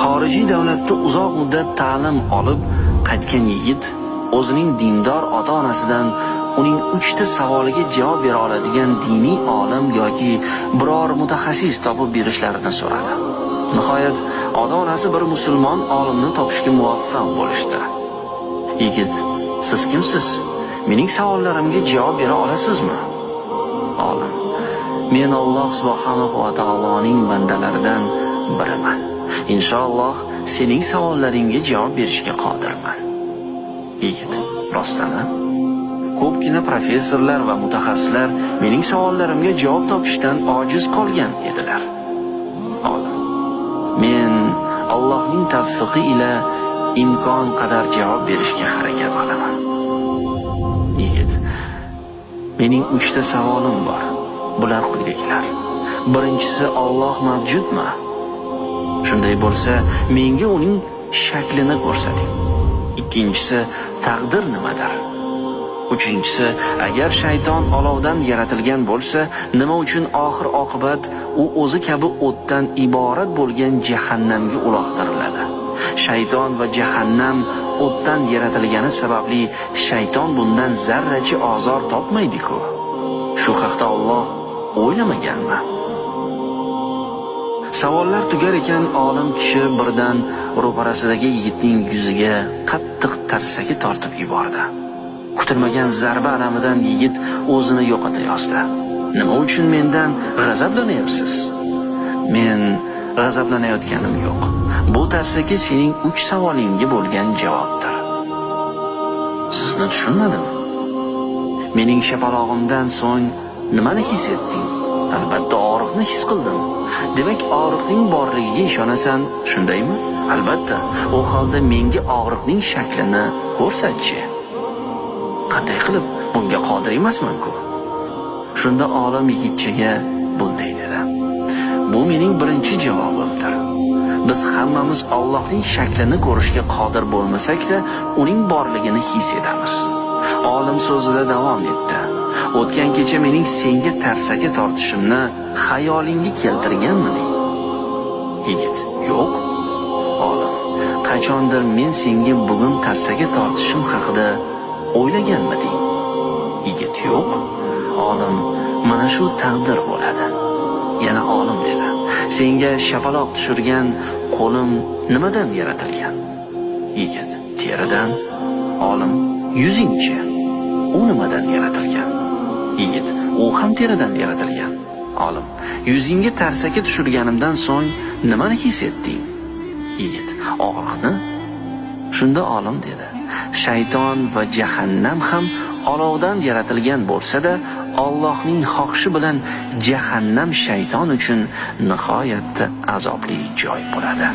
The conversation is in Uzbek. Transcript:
Xorijiy davlatda uzoq muddat ta'lim olib qaytgan yigit o'zining dindor ota-onasidan uning 3 ta savoliga javob bera oladigan diniy olim yoki biror mutaxassis topib berishlarini so'radi. Nihoyat ota-onasi bir musulmon olimni topishga muvaffaq bo'lishdi. Yigit: "Siz kimsiz? Mening savollarimga javob bera olasizmi?" Olim: "Men Alloh subhanahu va taoloning bandalaridan biriman. Inshaalloh sening savollaringga javob berishga qodirman." Yigit: "Rostami? Ko'pgina professorlar va mutaxassislar mening savollarimga javob topishdan ojiz qolgan edilar." Olim: "Men Allohning tavfiqi ila imkon qadar javob berishga harakat qilaman." Yigit: "Mening 3 ta savolim bor. Bular quyidagilar. Birinchisi, Alloh mavjudmi? Shunday bo'lsa, menga uning shaklini ko'rsating. Ikkinchisi, taqdir nimadir? Uchinchisi, agar shayton olovdan yaratilgan bo'lsa, nima uchun oxir oqibat u o'zi kabi o'tdan iborat bo'lgan jahannamga uloqtiriladi? Shayton va jahannam o'tdan yaratilgani sababli shayton bundan zarracha ozor topmaydi-ku. Shu haqda Alloh o'ylamaganmi?" Savollar tugar ekan, olim kishi birdan ro'parasidagi yigitning yuziga qattiq tarsaki tortib yubordi. Kutilmagan zarba alamidan yigit o'zini yo'qota yozdi. "Nima uchun mendan g'azablanyapsiz?" "Men g'azablanayotganim yo'q. Bu tarsaki sening 3 savolingga bo'lgan javobdir." "Sizni tushunmadim. Mening shapalog'imdan so'ng nimani his etding?" "Albatta og'riqni his qildim." "Demak, og'riqning borligiga ishonasan, shundaymi?" "Albatta." "U holda menga og'riqning shaklini ko'rsatchi." "Qanday qilib? Bunga qodir emasman-ku." Shunda olim yigitchaga bunday dedi: "Bu mening birinchi javobimdir. Biz hammamiz Allohning shaklini ko'rishga qodir bo'lmasak-da, uning borligini his etamiz." Olim so'zida davom etdi: "O'tgan kecha mening senga tarsaki tortishimni xayolingga keltirganmiding?" Yigit: "Yo'q." Olim: "Qachondir men senga bugun tarsaki tortishim haqida o'ylaganmiding?" Yigit: "Yo'q." Olim: "Mana shu taqdir bo'ladi." Yana olim dedi: "Senga shapaloq tushirgan qo'lim nimadan yaratilgan?" Yigit: "Teridan." Olim: "Yuzingchi? U nimadan yaratilgan?" Yigit: "U ham teridan yaratilgan." Olim: "Yuzingga tarsaki tushirganimdan so'ng nimani his etding?" Yigit: "Og'riqni." Shunda olim dedi: "Shayton va jahannam ham olovdan yaratilgan bo'lsa-da, Allohning xohishi bilan jahannam shayton uchun nihoyatda azobli joy bo'ladi."